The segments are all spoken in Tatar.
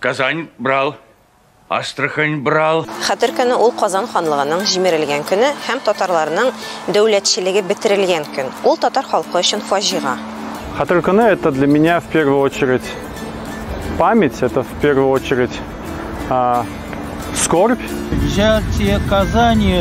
Казань брал, Астрахань брал. Хәтер көне ул Казан ханлыгының җимерелгән көне һәм татарларның дәүләтчелеге бетерелгән көн. Ул татар халкы өчен фаҗига. Хәтер көне — это для меня в первую очередь память, это в первую очередь скорбь. Взятие Казани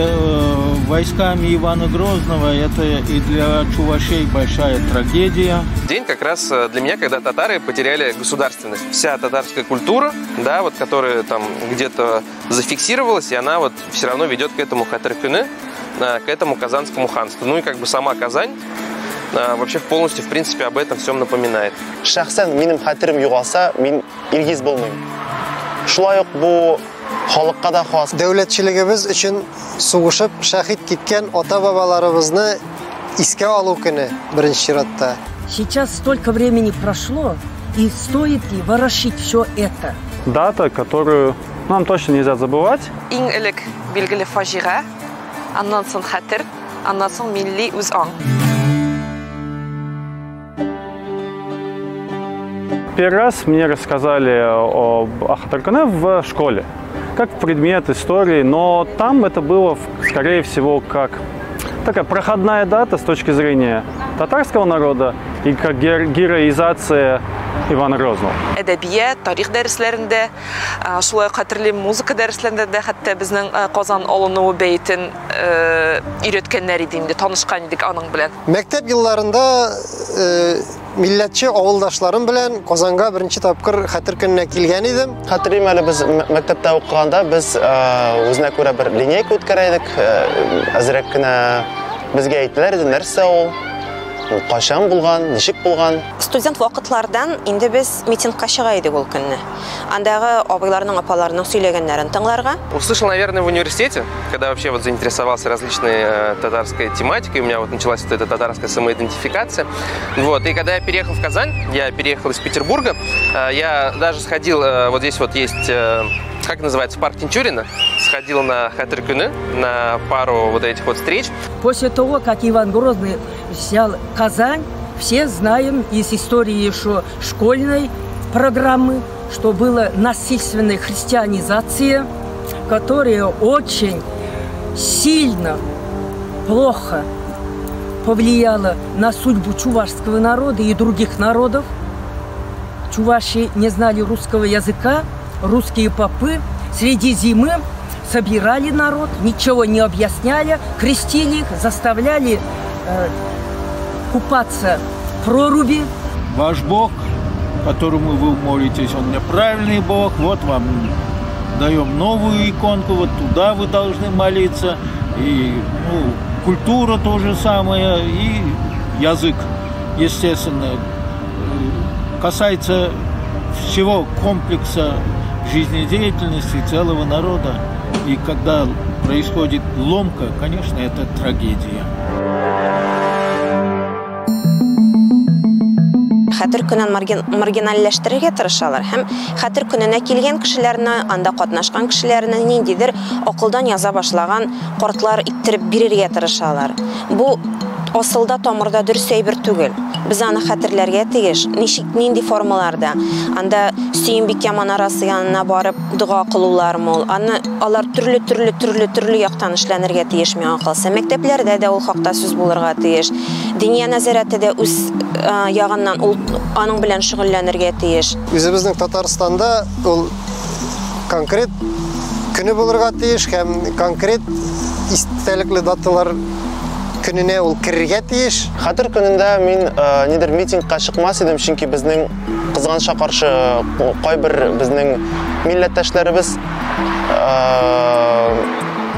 войсками Ивана Грозного — это и для чувашей большая трагедия. День как раз для меня, когда татары потеряли государственность. Вся татарская культура, да, вот, которая там где-то зафиксировалась, и она вот все равно ведет к этому Хәтер көне, к этому Казанскому ханству. Ну и как бы сама Казань вообще полностью, в принципе, об этом всем напоминает. Шәхсән минем хәтерем югалса, мин Илгиз булмыйм. Шулай ук бу халыкка да хас. Дәүләтчелегебез өчен сугышып шәһит киткән ата-бабаларыбызны искә алу көне беренче чиратта. Сейчас столько времени прошло, и стоит ли ворошить все это? Дата, которую нам точно нельзя забывать. Иң элек билгеле фаҗига, аннан соң хәтер, аннан соң милли үзаң. Первый раз мне рассказали об Хәтер көне в школе, как предмет истории, но там это было, скорее всего, как такая проходная дата с точки зрения татарского народа и как героизация Ивана Грозного. Әдәбият, тарих дәресләрендә, шулай ук хәтерлим, музыка дәресләрендә дә хәтта безнең Казан алынуы бәетен өйрәткәннәр иде инде, танышкан идек аның белән. Мәктәп елларында милләтче авылдашларым белән Казанга беренче тапкыр Хәтер көненә килгән идем. Хәтерлим әле, без мәктәптә укыганда без үзенә күрә бер линейка үткәрә идек. Әзрәк кенә безгә әйттеләр иде, нәрсә ул, кайчан булган, ничек булган. Студент вакытлардан инде без митингка чыга идек ул көнне. Андагы абыйларның, апаларның сөйләгәннәрен тыңларга. Услышал, наверное, в университете, когда вообще вот заинтересовался различной татарской тематикой, у меня вот началась вот эта татарская самоидентификация. Вот, и когда я переехал в Казань, я переехал из Петербурга, я даже сходил, вот здесь вот есть, как называется, парк Тинчурина, сходил на Хәтер көне, на пару вот этих вот встреч. После того, как Иван Грозный взял Казань, все знаем из истории еще школьной программы, что была насильственная христианизация, которая очень сильно, плохо повлияла на судьбу чувашского народа и других народов. Чуваши не знали русского языка, русские попы среди зимы собирали народ, ничего не объясняли, крестили их, заставляли купаться в проруби. Ваш Бог, которому вы молитесь, он неправильный Бог, вот вам даем новую иконку, вот туда вы должны молиться. И, ну, культура то же самое, и язык, естественно, касается всего комплекса жизнедеятельности целого народа. И когда происходит ломка, конечно, это трагедия. Хәтер көнен маргинальләштерергә тырышалар һәм хәтер көненә килгән кешеләрне, анда катнашкан кешеләрне ниндидер акылдан яза башлаган картлар иттереп бирергә тырышалар. Бу асылда тамырда дөрес әйбер түгел. Без аны хәтерләргә тиеш. Ничек, нинди формаларда? Анда Сөембикә манарасы янына барып дога кылулармы ул? Аны алар төрле төрле төрле төрле яктан эшләнергә тиеш миңа калса. Мәктәпләрдә дә ул хакта сүз булырга тиеш. Диния нәзарәте дә үз ягыннан ул аның белән шөгыльләнергә тиеш. Үзебезнең Татарстанда ул конкрет көне булырга тиеш һәм конкрет истәлекле даталар көненә ул керергә тиеш. Хәтер көнендә мин нидер митингка чыкмас идем, чөнки безнең кызганычка каршы кайбер безнең милләттәшләребез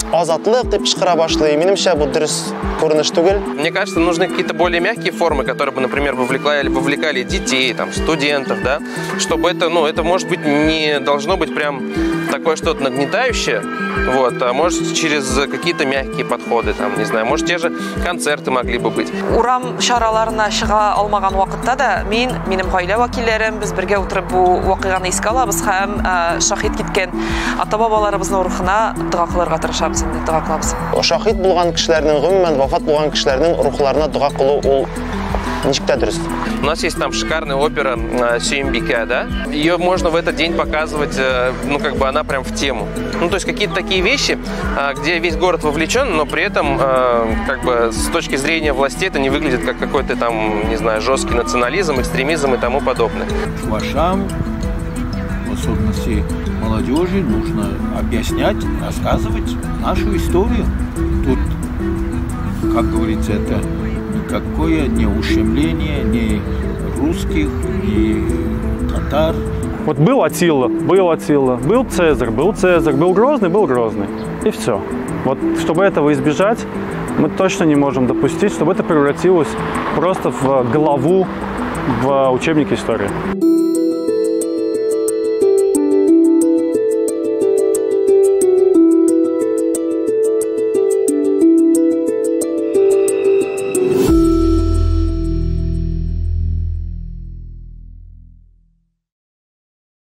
азатлык дип кычкыра башлый. Минемчә, бу дөрес күренеш түгел. Мне кажется, нужны какие-то более мягкие формы, которые бы, например, вовлекали детей, там, студентов, да, чтобы это, ну, это, может быть, не должно быть прям такое что-то нагнетающее, вот, а может, через какие-то мягкие подходы, там, не знаю, может, те же концерты могли бы быть. Урам чараларына чыга алмаган вакытта да мин, минем гаилә вәкилләрем, без бергә утырып бу вакыйганы искә алабыз һәм шаһит киткән ата-бабаларыбызның рухына дога кылырга тырышабыз инде, дога кылабыз. Шаһит булган кешеләрнең, гомумән вафат булган кешеләрнең рухларына дога кылу ул Ничек тә дөрес. У нас есть там шикарная опера «Сюембике», да? Ее можно в этот день показывать, ну, как бы она прям в тему. Ну, то есть какие-то такие вещи, где весь город вовлечен, но при этом, как бы, с точки зрения властей это не выглядит как какой-то там, не знаю, жесткий национализм, экстремизм и тому подобное. Чувашам, в особенности молодежи, нужно объяснять, рассказывать нашу историю. Тут, как говорится, это никакое не ущемление ни русских, ни татар. Вот был Аттила, был Цезарь, был Грозный, был Грозный. И все. Вот чтобы этого избежать, мы точно не можем допустить, чтобы это превратилось просто в главу в учебнике истории.